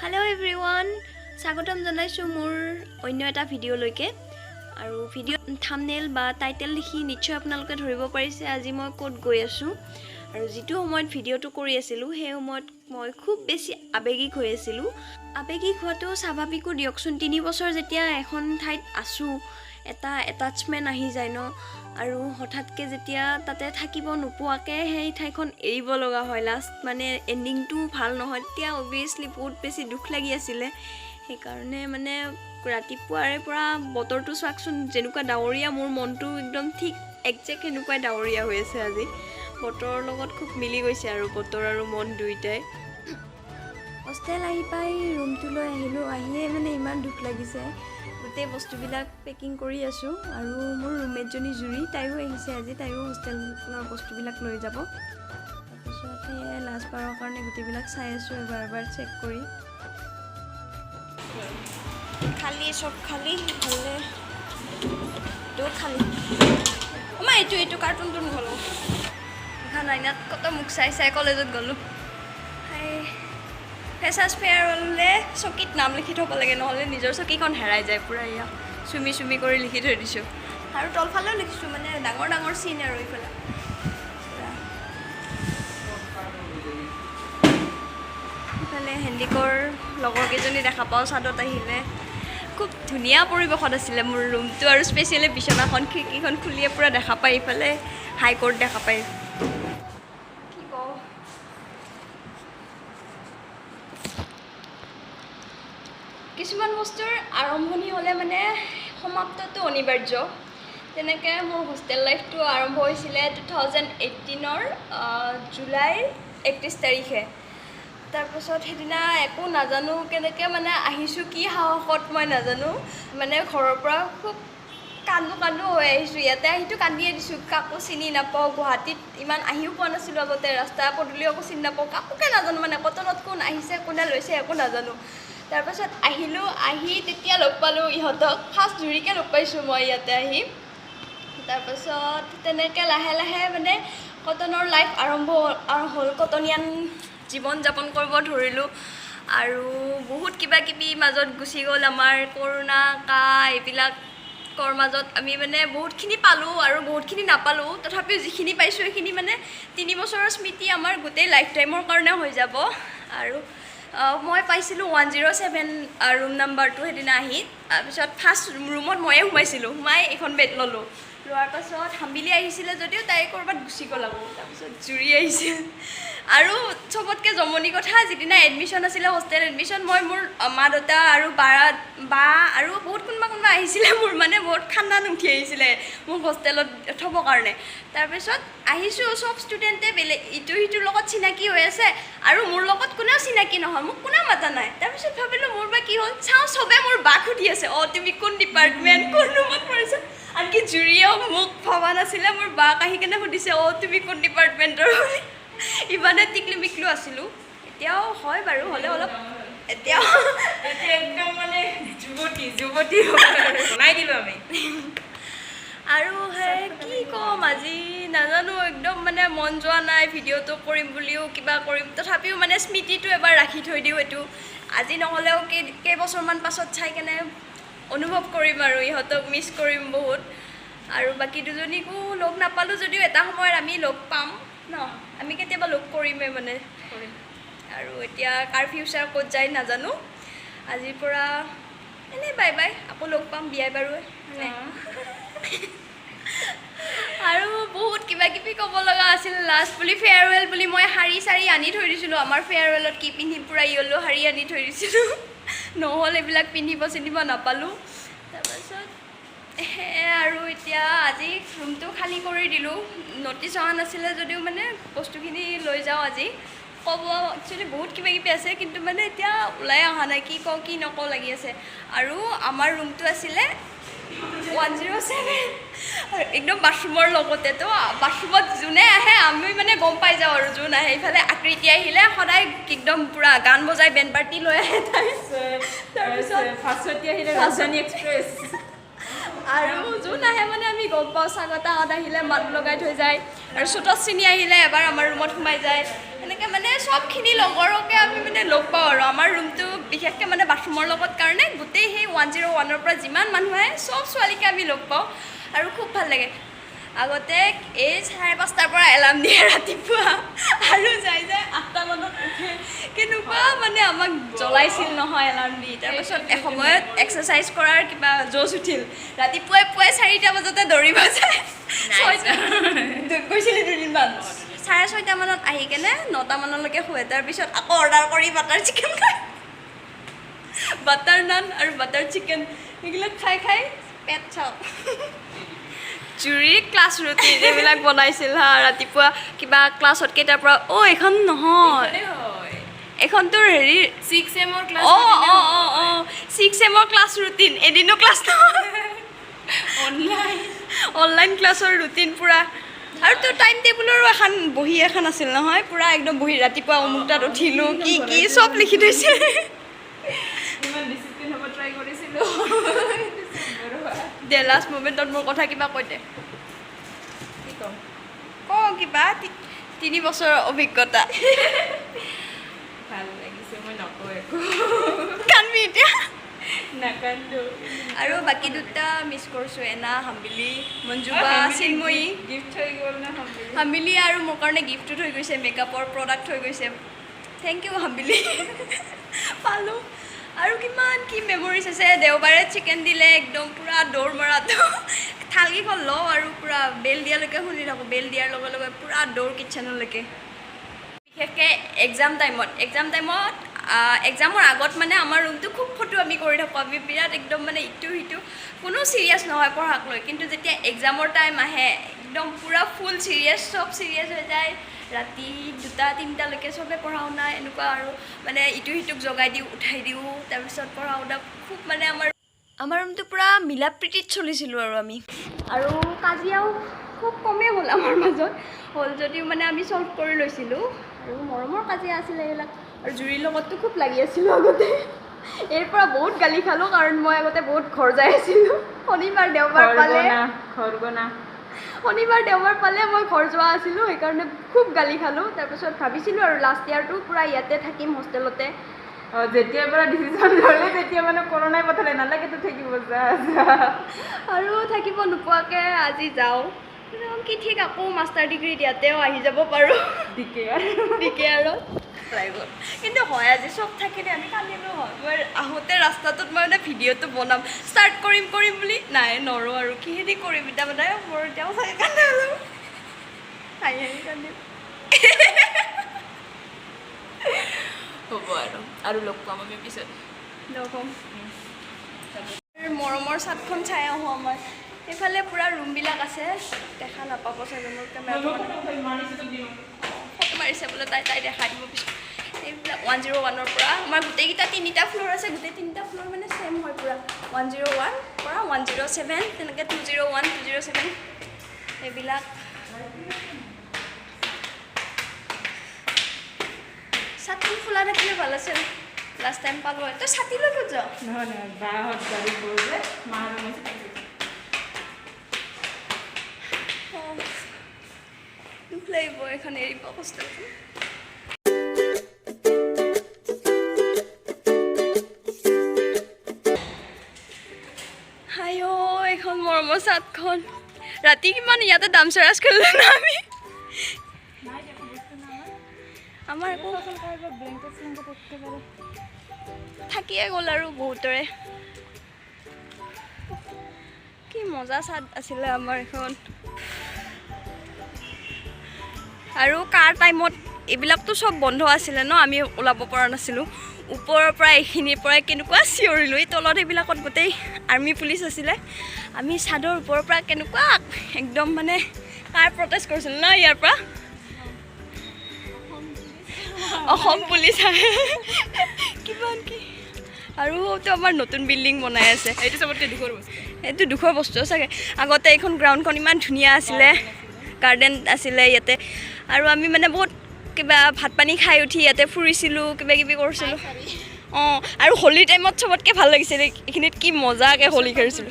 Hello' everyone, স্বাগতম জনাইছোঁ মোৰ অন্য এটা ভিডিঅ'লৈকে। আৰু ভিডিঅ' থামনেল বা টাইটেল লিখি নিশ্চয় আপোনালোকে ধৰিব পাৰিছে আজি মই ক'ত গৈ আছোঁ। আৰু যিটো সময়ত ভিডিঅ'টো কৰি আছিলোঁ, সেই সময়ত মই খুব বেছি আৱেগিক হৈ আছিলোঁ। আৱেগিক হোৱাটো স্বাভাৱিকো দিয়কচোন, 3 বছৰ যেতিয়া এখন ঠাইত আছোঁ, এটা এটাচমেণ্ট আহি যায় ন। আৰু হঠাৎকৈ যেতিয়া তাতে থাকিব নোপোৱাকৈ সেই ঠাইখন এৰিব লগা হয়, লাষ্ট মানে এণ্ডিংটো ভাল নহয়, তেতিয়া অভিয়াছলি বহুত বেছি দুখ লাগি আছিলে। সেইকাৰণে মানে ৰাতিপুৱাৰে পৰা বতৰটো চাওকচোন, যেনেকুৱা ডাৱৰীয়া, মোৰ মনটো একদম ঠিক একজেক্ট সেনেকুৱাই ডাৱৰীয়া হৈ আছে আজি। বতৰৰ লগত খুব মিলি গৈছে আৰু বতৰ আৰু মন দুয়োটাই। হোষ্টেল আহি পাই ৰুমটোলৈ আহিলোঁ। আহিয়ে মানে ইমান দুখ লাগিছে, গোটেই বস্তুবিলাক পেকিং কৰি আছোঁ। আৰু মোৰ ৰুমমেটজনী জুৰি, তাইও আহিছে আজি, তাইও হোষ্টেলৰ বস্তুবিলাক লৈ যাব। তাৰপিছত সেয়াই লাষ্টবাৰৰ কাৰণে গোটেইবিলাক চাই আছোঁ এবাৰ এবাৰ চেক কৰি। খালী, চব খালী হ'লে এইটো খালী। আমাৰ এইটো কাৰ্টুনটো নলওঁ। এখন আইনাত কত মুখ চাই চাই কলেজত গ'লোঁ। হাই, ফ্ৰেচাৰ্ছ ফেয়াৰৱেলে চকীত নাম লিখি থ'ব লাগে, নহ'লে নিজৰ চকীখন হেৰাই যায়। পূৰা এয়া চুমি চুমি কৰি লিখি থৈ দিছোঁ আৰু তলফালেও লিখিছোঁ, মানে ডাঙৰ ডাঙৰ চিন। আৰু ইফালে পূৰা ইফালে হেণ্ডিকৰ লগৰ কেইজনী দেখা পাওঁ চাদত আহিলে। খুব ধুনীয়া পৰিৱেশত আছিলে মোৰ ৰুমটো আৰু স্পেচিয়েলি বিচনাখন, খিৰিকীখন খুলিয়ে পূৰা দেখা পায়, ইফালে হাইকোৰ্ট দেখা পায়। কি কওঁ, কিছুমান বস্তুৰ আৰম্ভণি হ'লে মানে সমাপ্তটো অনিবাৰ্য। তেনেকৈ মোৰ হোষ্টেল লাইফটো আৰম্ভ হৈছিলে 2018ৰ জুলাইৰ 31 তাৰিখে। তাৰপাছত সেইদিনা একো নাজানো, কেনেকৈ মানে আহিছোঁ, কি সাহসত মই নাজানো, মানে ঘৰৰ পৰা খুব কান্দো কান্দো হৈ আহিছোঁ। ইয়াতে আহিতো কান্দিয়ে দিছোঁ। কাকো চিনি নাপাওঁ, গুৱাহাটীত ইমান আহিও পোৱা নাছিলোঁ আগতে, ৰাস্তা পদূলিও একো চিনি নাপাওঁ, কাকোকে নাজানো, মানে কটনত কোন আহিছে, কোনে লৈছে, একো নাজানো। তাৰপাছত আহিলোঁ, আহি তেতিয়া লগ পালোঁ ইহঁতক। ফাৰ্ষ্ট জুৰিকে লগ পাইছোঁ মই ইয়াতে আহি। তাৰপাছত তেনেকৈ লাহে লাহে মানে কটনৰ লাইফ আৰম্ভ হ'ল, কটনীয়ান জীৱন যাপন কৰিব ধৰিলোঁ। আৰু বহুত কিবা কিবি মাজত গুচি গ'ল আমাৰ, কৰোণা, কা, এইবিলাকৰ মাজত আমি মানে বহুতখিনি পালোঁ আৰু বহুতখিনি নাপালোঁ। তথাপিও যিখিনি পাইছোঁ, সেইখিনি মানে 3 বছৰৰ স্মৃতি আমাৰ গোটেই লাইফ টাইমৰ কাৰণে হৈ যাব। আৰু মই পাইছিলোঁ 107 ৰুম নাম্বাৰটো সেইদিনা আহি। তাৰপিছত ফাৰ্ষ্ট ৰুমত ময়ে সোমাইছিলোঁ, সোমাই এইখন বেড ল'লোঁ। লোৱাৰ পাছত হাম্বিলি আহিছিলে যদিও তাই ক'ৰবাত গুচি গ'ল আকৌ। তাৰপিছত জুৰি আহিছিল। আৰু চবতকৈ জমনি কথা, যিদিনা এডমিশ্যন আছিলে, হোষ্টেল এডমিশ্যন, মই মোৰ মা দেউতা আৰু বা আৰু বহুত কোনোবা কোনোবা আহিছিলে। মোৰ মানে বহুত খান্দান উঠি আহিছিলে মোক হোষ্টেলত থ'বৰ কাৰণে। তাৰপিছত আহিছোঁ, চব ষ্টুডেণ্টে বেলেগ ইটো সিটোৰ লগত চিনাকি হৈ আছে আৰু মোৰ লগত কোনেও চিনাকি নহয়, মোক কোনেও মাতা নাই। তাৰপিছত ভাবিলোঁ মোৰ বা কি হ'ল? চাওঁ, চবে মোৰ বাক সুধি আছে, "অঁ, তুমি কোন ডিপাৰ্টমেণ্ট, কোন ৰুমত পৰিছা?" আনকি জুৰিয়েও মোক ভবা নাছিলে, মোৰ বাক আহি কেনে সুধিছে, "অঁ, তুমি কোন ডিপাৰ্টমেণ্টৰ?" বুলি। ইমানে টিকলি মিকলো আছিলোঁ। এতিয়াও হয় বাৰু, হ'লেও অলপ এতিয়াও। এতিয়া একদম মানে যুৱতী যুৱতী বনাই দিলোঁ আমি। আৰু সেই কি ক'ম আজি নাজানো, একদম মানে মন যোৱা নাই ভিডিঅ'টো কৰিম বুলিও, কিবা কৰিম। তথাপিও মানে স্মৃতিটো এবাৰ ৰাখি থৈ দিওঁ। এইটো আজি নহ'লেও কেইবছৰমান পাছত চাই কেনে অনুভৱ কৰিম আৰু ইহঁতক মিছ কৰিম বহুত। আৰু বাকী দুজনীকো লগ নাপালোঁ যদিও এটা সময়ত আমি লগ পাম ন, আমি কেতিয়াবা লগ কৰিমেই মানে। কৰিম। আৰু এতিয়া কাৰ ফিউচাৰ ক'ত যায় নাজানো। আজিৰ পৰা এনেই বাই বাই, আকৌ লগ পাম বিয়াই বাৰুৱে মানে। আৰু বহুত কিবা কিবি ক'ব লগা আছিল। লাষ্ট বুলি ফেয়াৰৱেল বুলি মই শাৰী চাৰী আনি থৈ দিছিলোঁ। আমাৰ ফেয়াৰৱেলত কি পিন্ধিম, পূৰা য়েল্ল' শাৰী আনি থৈ দিছিলোঁ। নহ'ল, এইবিলাক পিন্ধিব চিন্ধিব নাপালোঁ। তাৰপাছত সেয়াই আৰু এতিয়া আজি ৰুমটো খালী কৰি দিলোঁ। ন'টিচ অহা নাছিলে যদিও মানে বস্তুখিনি লৈ যাওঁ আজি। ক'ব একচুৱেলি বহুত কিবা কিবি আছে, কিন্তু মানে এতিয়া ওলাই অহা নাই, কি কওঁ কি নকওঁ লাগি আছে। আৰু আমাৰ ৰুমটো আছিলে 107, একদম বাথৰুমৰ লগতে। তো বাথৰুমত যোনে আহে, আমি মানে গম পাই যাওঁ। আৰু যোন আহে, ইফালে আকৃতি আহিলে সদায় একদম পূৰা গান বজাই বেণ্ড পাৰ্টি লৈ আহে তাই। তাৰপিছত ভাস্বতী আহিলে ৰাজধানী এক্সপ্ৰেছ। আৰু যোন আহে মানে আমি গম পাওঁ। স্বাগতাহঁত আহিলে মাত লগাই থৈ যায় আৰু চোতস্বিনী আহিলে এবাৰ আমাৰ ৰুমত সোমাই যায়। এনেকৈ মানে চবখিনি লগৰকে আমি মানে লগ পাওঁ আৰু আমাৰ ৰুমটো বিশেষকৈ মানে বাথৰুমৰ লগত কাৰণে গোটেই সেই 101ৰ পৰা যিমান মানুহ আহে চব ছোৱালীকে আমি লগ পাওঁ আৰু খুব ভাল লাগে। আগতে এই 5:30ৰ পৰা এলাৰ্ম দিয়ে ৰাতিপুৱা আৰু যাই যাই 8টামানত উঠে, কেনেকুৱা মানে আমাক জ্বলাইছিল নহয় এলাৰ্ম দি। তাৰপাছত এসময়ত এক্সাৰচাইজ কৰাৰ কিবা জোচ উঠিল, ৰাতিপুৱাই পুৱাই 4টা বজাতে দৌৰিব যায়। 6টা গৈছিলি দুদিনমান, 6:30মানত আহি কেনে 9টামানলৈকে শুৱে। তাৰপিছত আকৌ অৰ্ডাৰ কৰি বাটাৰ চিকেন খায়, বাটাৰ নান আৰু বাটাৰ চিকেন এইবিলাক খাই খাই পেট চাওঁ। জুৰি ক্লাছ ৰুটিন এইবিলাক বনাইছিল হা, ৰাতিপুৱা কিবা ক্লাছত কেইটাৰ পৰা, অ' এইখন নহয়, এইখন তোৰ হেৰি 6 চেমৰ ক্লাছ। অঁ অঁ অঁ অঁ 6 চেমৰ ক্লাছ ৰুটিন, এদিনো ক্লাছ নহয়। অনলাইন। অনলাইন ক্লাছৰ ৰুটিন পূৰা। আৰু তোৰ টাইম টেবুলৰো এখন বহী এখন আছিল নহয়, পূৰা একদম বহী, ৰাতিপুৱা অমুক তাত উঠিলোঁ, কি কি চব লিখি থৈছে। ইমান ডিচিপ্লিন হ'ব ট্ৰাই কৰিছিলোঁ। দে, লাষ্ট মুমেণ্টত মোৰ কথা কিবা কৈ দে। কি ক'ম? ক কিবা, 3 বছৰৰ অভিজ্ঞতা। ভাল লাগিছে, মই নকওঁ একো। কান্দিবি এতিয়া? নাকান্দো। আৰু বাকী দুটা মিছ কৰিছোঁ, এনা, হাম্বিলি, মঞ্জুবা, চিন্ময়ী। গিফ্ট থৈ গ'ল না হাম্বিলি। হাম্বিলি আৰু মোৰ কাৰণে গিফ্টটো থৈ গৈছে, মেকআপৰ প্ৰডাক্ট থৈ গৈছে। Thank U হাম্বিলি, পালোঁ। আৰু কিমান কি মেমৰিজ আছে। দেওবাৰে চিকেন দিলে একদম পূৰা দৌৰ মৰাটো, থালকেইখন লওঁ আৰু পূৰা বেল দিয়ালৈকে শুনি থাকোঁ, বেল দিয়াৰ লগে লগে পূৰা দৌৰ কিটচেনলৈকে। বিশেষকৈ এক্সাম টাইমত, এক্সামৰ আগত মানে আমাৰ ৰুমটো খুব ফটো আমি কৰি থাকোঁ। আমি বিৰাট একদম মানে ইটো সিটো, কোনো চিৰিয়াছ নহয় পঢ়াক লৈ, কিন্তু যেতিয়া এক্সামৰ টাইম আহে একদম পূৰা ফুল চিৰিয়াছ, চব চিৰিয়াছ হৈ যায়। ৰাতি 2টা 3টালৈকে চবে পঢ়া শুনা এনেকুৱা আৰু মানে ইটো সিটোক জগাই দিওঁ, উঠাই দিওঁ, তাৰপিছত পঢ়া শুনা খুব মানে আমাৰ ৰুমটো পূৰা মিলা প্ৰীতিত চলিছিলোঁ আৰু আমি। আৰু কাজিয়াও খুব কমেই হ'ল আমাৰ মাজত, হ'ল যদিও মানে আমি ছল্ভ কৰি লৈছিলোঁ আৰু মৰমৰ কাজিয়া আছিলে এইবিলাক। আৰু জুৰিৰ লগততো খুব লাগি আছিলোঁ আগতে, ইয়াৰ পৰা বহুত গালি খালোঁ কাৰণ মই আগতে বহুত ঘৰ যাই আছিলোঁ। শনিবাৰ দেওবাৰ পালে খৰগনা। শনিবাৰ দেওবাৰ পালে মই ঘৰ যোৱা আছিলোঁ, সেইকাৰণে খুব গালি খালোঁ। তাৰপিছত ভাবিছিলোঁ আৰু লাষ্ট ইয়াৰটো পূৰা ইয়াতে থাকিম হোষ্টেলতে। যেতিয়াৰ পৰা ডিচিশ্যন ল'লে তেতিয়া মানে কৰোণাই পঠালে, নালাগে তো থাকিব, যা যা। আৰু থাকিব নোপোৱাকৈ আজি যাওঁ, কি ঠিক আকৌ মাষ্টাৰ ডিগ্ৰী দিয়াতেও আহি যাব পাৰোঁ। দিকে। দিকে আৰু কিন্তু হয় আজি চব থাকিলে আমি কান্দিলোঁ হয়। মই আহোঁতে ৰাস্তাটোত মই মানে ভিডিঅ'টো বনাম ষ্টাৰ্ট কৰিম কৰিম বুলি নাই নৰোঁ আৰু কিহেদি কৰিম এতিয়া, মানে মোৰ এতিয়াও চাগে কান্দা ওলাব, হাঁহি হাঁহি কান্দিম। হ'ব আৰু আৰু লগ পাম আমি পিছত। নকম। মৰমৰ চাটখন চাই আহোঁ। আমাৰ সেইফালে পূৰা ৰুমবিলাক আছে, দেখা নাপাব চাগে মোৰ কেমেৰাটো। ফটো মাৰিছে বোলে তাই, তাই দেখাই দিব পিছত। এইবিলাক 101ৰ পৰা আমাৰ গোটেইকেইটা 3টা ফ্ল'ৰ আছে, গোটেই 3টা ফ্ল'ৰ মানে ছেইম হয় পূৰা। 101 পৰা 107, তেনেকৈ 201, 207 এইবিলাক। ছাতি খোলা থাকিলে ভাল আছিল, লাষ্ট টাইম পালোঁ। তই ছাতি লৈ ক'ত যাওঁ? নহয় নহয়, বাহঁত গাড়ীত গ'ল যে, মা আৰু মই। অঁ, দুখ লাগিব এইখন এৰিব হোষ্টেলখন। হাই অ', এইখন মৰমৰ চাটখন, ৰাতি কিমান ইয়াতে দামচৰাজ খেলিলোঁ ন আমি। আমাৰ একো থাকিয়ে গ'ল আৰু বহুতৰে। কি মজা চাট আছিলে আমাৰ এইখন। আৰু কাৰ টাইমত এইবিলাকতো চব বন্ধ আছিলে ন, আমি ওলাব পৰা নাছিলোঁ। ওপৰৰ পৰা এইখিনিৰ পৰাই কেনেকুৱা চিঞৰিলোঁ, এই তলত এইবিলাকত গোটেই আৰ্মি পুলিচ আছিলে। আমি চাদৰ ওপৰৰ পৰা কেনেকুৱা একদম মানে কাৰ প্ৰটেষ্ট কৰিছিলোঁ ন ইয়াৰ পৰা, অসম পুলিচ আহে কিমান কি। আৰু তো আমাৰ নতুন বিল্ডিং বনাই আছে। এইটো চবতকৈ দুখৰ বস্তু। এইটো দুখৰ বস্তু চাগে। আগতে এইখন গ্ৰাউণ্ডখন ইমান ধুনীয়া আছিলে, গাৰ্ডেন আছিলে ইয়াতে, আৰু আমি মানে বহুত কিবা ভাত পানী খাই উঠি ইয়াতে ফুৰিছিলোঁ, কিবা কিবি কৰিছিলোঁ। অঁ, আৰু হোলীৰ টাইমত চবতকৈ ভাল লাগিছিলে, এইখিনিত কি মজাকৈ হোলী খেলিছিলোঁ।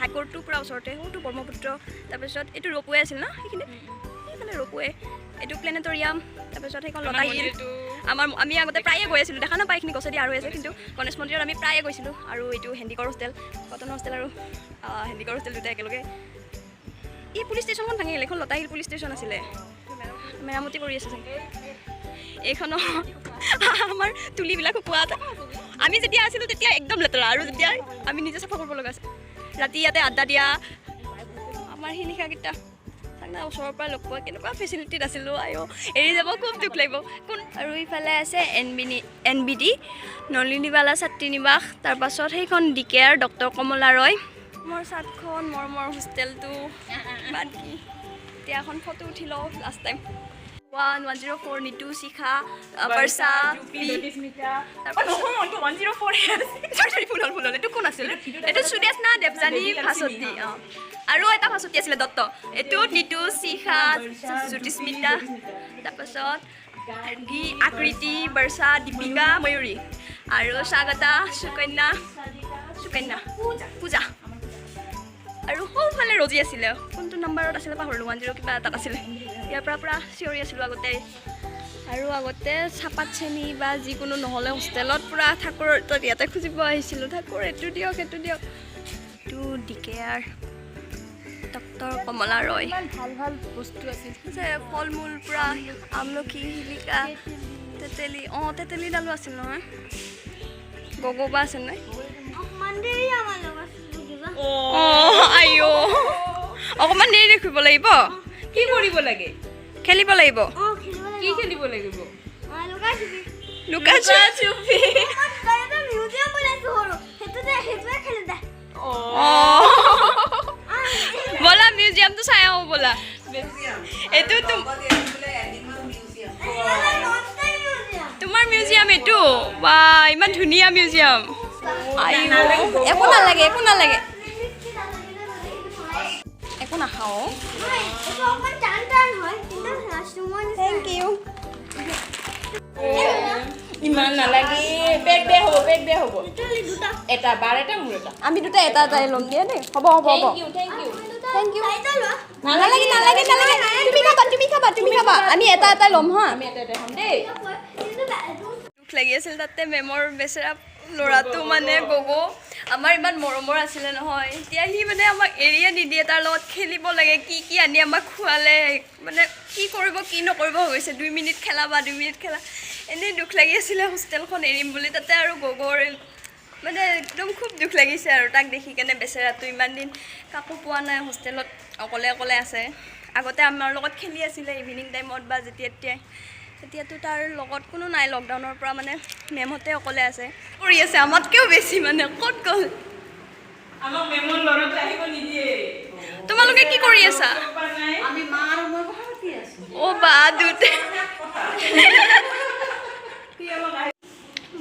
হাইকোৰ্টটো পূৰা ওচৰতে, সৌটো ব্ৰহ্মপুত্ৰ, তাৰপিছত এইটো ৰ'পৱে আছিল ন সেইখিনিত, সেইফালে। এইফালে ৰ'পৱে, এইটো প্লেনেটৰিয়াম, তাৰপিছত সেইখন লতাশিল। আমি আগতে প্ৰায়ে গৈ আছিলোঁ, দেখা নাপায় এইখিনি গছেদি আৰু আছে, কিন্তু গণেশ মন্দিৰত আমি প্ৰায়ে গৈছিলোঁ। আৰু এইটো হেণ্ডিকৰ হোষ্টেল, কটন হোষ্টেল আৰু হেণ্ডিকৰ হোষ্টেল দুটা একেলগে। এই পুলিচ ষ্টেচনখন ভাঙি গ'ল, এইখন লতাশিল পুলিচ ষ্টেচন আছিলে, মেৰামতি কৰি আছে চাগে। এইখনো আমাৰ তুলিবিলাক শুকোৱা, আমি যেতিয়া আছিলোঁ তেতিয়া একদম লেতেৰা, আৰু যেতিয়া আমি নিজে চাফা কৰিব লগা আছিল। ৰাতি ইয়াতে আড্ডা দিয়া আমাৰ শিলিখাকেইটা ঠাণ্ডা ওচৰৰ পৰা লগ পোৱা, কেনেকুৱা ফেচিলিটিত আছিলোঁ, আইঅ এৰি যাব খুব দুখ লাগিব। কোন আৰু ইফালে আছে NBD Nalinibala ছাত্ৰী নিবাস, তাৰপাছত সেইখন D K R doctor Kamala Roy. মোৰ চাটখন, মৰমৰ হোষ্টেলটো, কিমান কি। এতিয়া এখন ফটো উঠি লওঁ লাষ্ট টাইম। 1 104 নিতু, শিখা, বৰ্ষা, ভুল হ'ল, এইটো কোন আছিল? এইটো সুদেশ না দেৱযানী ভাস্বতী। অঁ, আৰু এটা ভাস্বতী আছিলে দত্ত। এইটো নিতু, শিখা, জ্যোতিস্মিতা, তাৰপাছত গাৰ্গী, আকৃতি, বৰ্ষা, দীপিকা, ময়ূৰী, আৰু স্বাগতা, সুকন্যা, সুকন্যা, পূজা। আৰু সৌফালে ৰজি আছিলে, কোনটো নম্বৰত আছিলে পাহৰিলোঁ, 10 কিবা এটাত আছিলে। ইয়াৰ পৰা পূৰা চিঞৰি আছিলোঁ আগতে। আৰু আগতে চাহপাত চেনি বা যিকোনো নহ'লে হোষ্টেলত পূৰা ঠাকুৰৰ তাত ইয়াতে খুজিব আহিছিলোঁ, ঠাকুৰ এইটো দিয়ক, এইটো দিয়ক। এইটো D K R doctor Kamala Roy. ভাল ভাল বস্তু আছিল, ফল মূল পূৰা, আমলখি, শিলিকা, তেতেলী। অঁ, তেতেলীডালো আছিল নহয়, গগবা আছিল নহয়। অঁ, আইঅ অকণমান দেৰি দেখিব লাগিব। কি কৰিব লাগে? খেলিব লাগিব। কি খেলিব লাগিব? লুকা চুপি। ব'লা মিউজিয়ামটো চাই আহোঁ ব'লা। এইটো তোমাৰ মিউজিয়াম এইটো, বা ইমান ধুনীয়া মিউজিয়াম। একো নালাগে, একো নালাগে, একো নাখাওঁ। Thank U. ইমান নালাগে, পেট বেয়া হ'ব, পেট বেয়া হ'ব। এটা বাৰ এটা, মোৰ এটা। আমি দুটা এটা এটাই ল'ম দিয়া দেই। হ'ব হ'ব হ'ব। Thank U, thank U. নালাগে নালাগে নালাগে, তুমি খাবা, তুমি খাবা, তুমি খাবা। আমি এটা এটাই ল'ম। হা, আমি এটা এটা খাম দেই। দুখ লাগি আছিল তাতে মেমৰ বেচেৰা ল'ৰাটো, মানে গগো আমাৰ ইমান মৰমৰ আছিলে নহয়। এতিয়া সি মানে আমাক এৰিয়ে নিদিয়ে, তাৰ লগত খেলিব লাগে, কি কি আনি আমাক খুৱালে, মানে কি কৰিব কি নকৰিব হৈ গৈছে। 2 মিনিট খেলা বা 2 মিনিট খেলা, এনেই দুখ লাগি আছিলে হোষ্টেলখন এৰিম বুলি। তাতে আৰু গগৰ মানে একদম খুব দুখ লাগিছে আৰু তাক দেখি কেনে, বেচেৰাটো ইমান দিন কাকো পোৱা নাই, হোষ্টেলত অকলে অকলে আছে। আগতে আমাৰ লগত খেলি আছিলে ইভিনিং টাইমত বা যেতিয়া তেতিয়াই, এতিয়াতো তাৰ লগত কোনো নাই। লকডাউনৰ পৰা মানে মেমহঁতে অকলে আছে, কৰি আছে আমাতকৈও বেছি, মানে ক'ত গ'ল। তোমালোকে কি কৰি আছা? অ' বা দুটা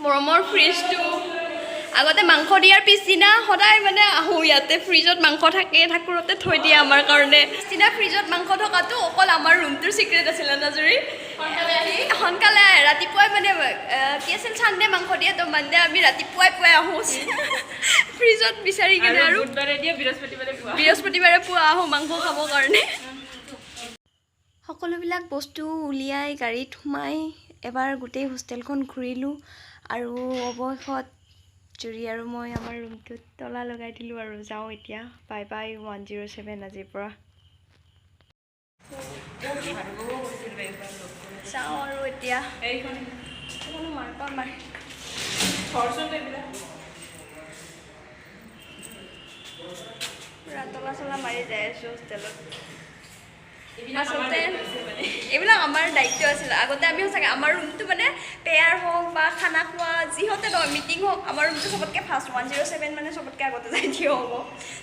মৰমৰ ফ্ৰিজটো। আগতে মাংস দিয়াৰ পিছদিনা সদায় মানে আহোঁ ইয়াতে, ফ্ৰিজত মাংস থাকে, ঠাকুৰতে থৈ দিয়ে আমাৰ কাৰণে। পিছদিনা ফ্ৰিজত মাংস থকাটো অকল আমাৰ ৰুমটোৰ চিক্ৰেট আছিলে নাজুৰি। সোনকালে ৰাতিপুৱাই মানে কি আছিল, চানডে মাংস দিয়ে, তো মানডে আমি ৰাতিপুৱাই পুৱাই আহোঁ ফ্ৰিজত বিচাৰি কিনে, আৰু বৃহস্পতিবাৰে পুৱা আহোঁ মাংস খাবৰ কাৰণে। সকলোবিলাক বস্তু উলিয়াই গাড়ীত সোমাই এবাৰ গোটেই হোষ্টেলখন ঘূৰিলোঁ, আৰু অৱশেষত জুৰি আৰু মই আমাৰ ৰুমটোত তলা লগাই দিলোঁ আৰু যাওঁ এতিয়া। বাই বাই 107 আজিৰ পৰা যাওঁ আৰু এতিয়া। মাৰ পূৰা তলা চলা মাৰি যাই আছোঁ হোষ্টেলত। আচলতে এইবিলাক আমাৰ দায়িত্ব আছিল আগতে। আমি সঁচাকৈ আমাৰ ৰুমটো মানে প্ৰেয়াৰ হওক বা খানা খোৱা যিহঁতে নহয়, মিটিং হওক, আমাৰ ৰুমটো চবতকৈ ফাৰ্ষ্ট, 107 মানে চবতকৈ আগতে যাই থিয় হ'ব।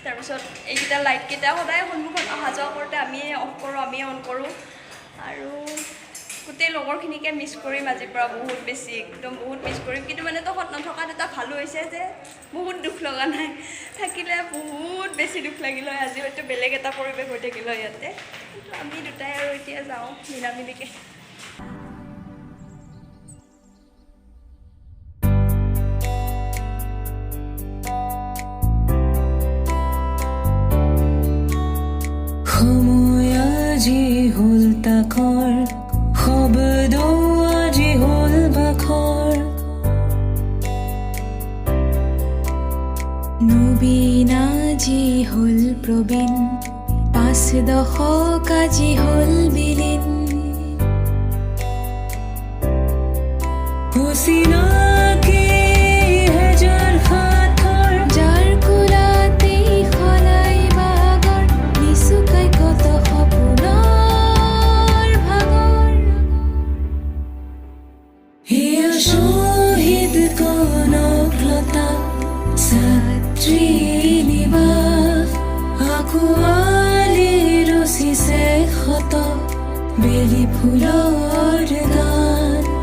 তাৰপিছত এইকেইটা লাইটকেইটা সদায় সন্মুখত অহা যোৱা কৰোঁতে আমিয়ে অফ কৰোঁ, আমিয়ে অন কৰোঁ। আৰু গোটেই লগৰখিনিকে মিছ কৰিম আজিৰ পৰা বহুত বেছি, একদম বহুত মিছ কৰিম। কিন্তু মানে তহঁত নথকাত এটা ভালো হৈছে যে বহুত দুখ লগা নাই, থাকিলে বহুত বেছি দুখ লাগিল হয়। আজি হয়তো বেলেগ এটা পৰিৱেশ হৈ থাকিল হয় ইয়াতে। কিন্তু আমি দুটাই আৰু এতিয়া যাওঁ মিলামিলিকৈ। সময় আজি হ'ল তাক নবীন আজি হ'ল প্ৰবীণ, 5 দশক আজি হ'ল বিলীন। অচিনাকি হেজাৰ সাঁথৰ, যাৰ কোলাতেই সলাই বাগৰ, নিচুকাই কত সপোনৰ ভাগৰ। সেয়া শ্বহীদ কনকলতা ছাত্ৰী নিবাস, আঁকোৱালি ৰচিছে শত বেলি ফুলৰ গান।